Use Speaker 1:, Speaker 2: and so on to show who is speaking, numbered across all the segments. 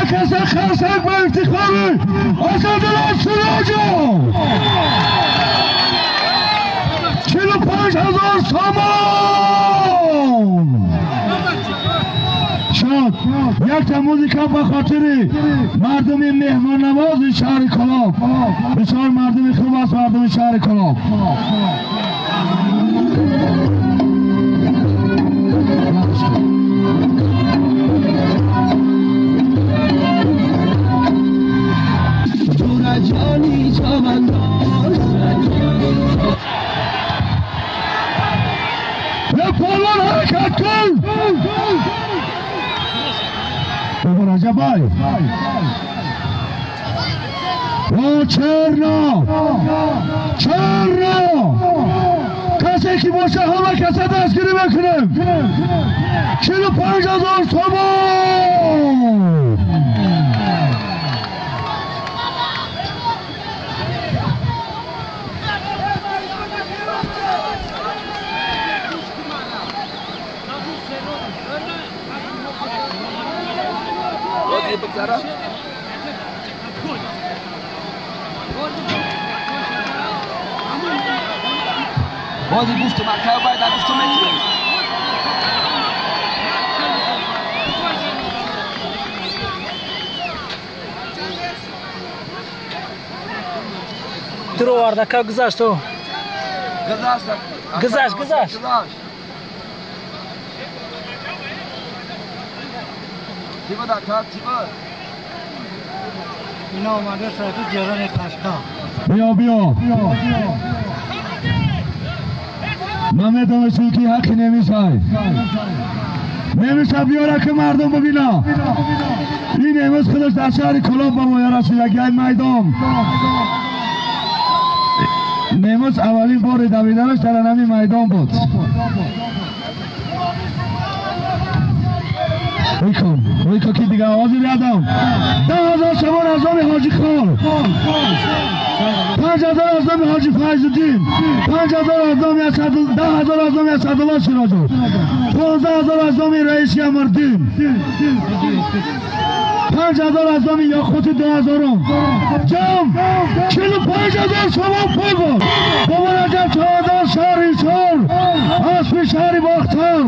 Speaker 1: کس خرسک با افتخار اسدالله سراجو 45,000 سامان شد. یک تا موزیکا به خاطر مردم مهمان نواز شهر کلاب، بسیار مردم خوب است مردم شهر کلاب. یه پالان حرکت کن بابا رجب بای او چرنا چرنا کسی که باشه همه کسی دستگیری بکنیم. 45,000 تومان.
Speaker 2: بازی گفتم اکا باید گفتم میتونم.
Speaker 3: درو وارد گذاشت تو. گذاشت گذاشت.
Speaker 2: چی بود اکا چی بود؟
Speaker 4: اینا اومده سایت جیران قشقا.
Speaker 1: بیا بیا. من میدونستم که حقی نمیشه. نمیشه بیاره که مردم ببینه. این امروز خودش در شهر کلاب به ما رسید یک میدان. امروز اولین بار دویدنش در همین میدان بود. ریکن ریکن که دیگه آوازی ندم. 10,000 شما از نام حاجی خان، 5,000 از نام حاجی فیض‌الدین، 5,000 از نام 10,000 از نام اسدالله سراجو، 15,000 از نام رئیس امردین، 5,000 از نام یاقوت 2,000، جمع 45,000 شما پول بود. بابا رجب 14 شهر ایسار، اسب شهر باختر،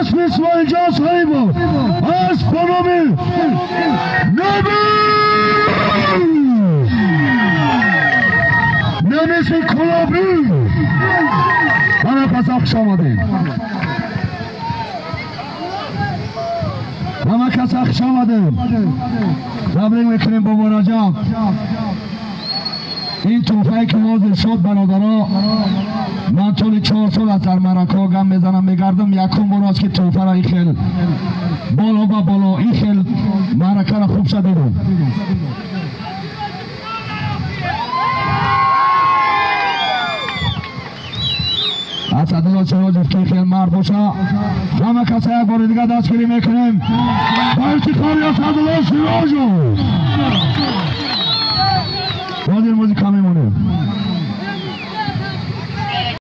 Speaker 1: اسب اسماعیل جان صاحب بود، اسب بنامی نبی نمیسی کلابی. همه کسا خوش آمدید، همه کسا خوش آمدید. تبریک میکنیم بابا رجب. این تحفه که حاضر شد برادرها، من طول 4 سال از در مرکا گم میزنم میگردم، یکم بار است که تحفه را این خیل بالا با بالا این خیل معرکه را خوب شد دیدم. اسدالله سراجов که خیلی مرد باشه، همه کسی یک بار دیگه دستگیری میکنیم با افتخار اسدالله سراجов. حاضر موزیکا میمونیم.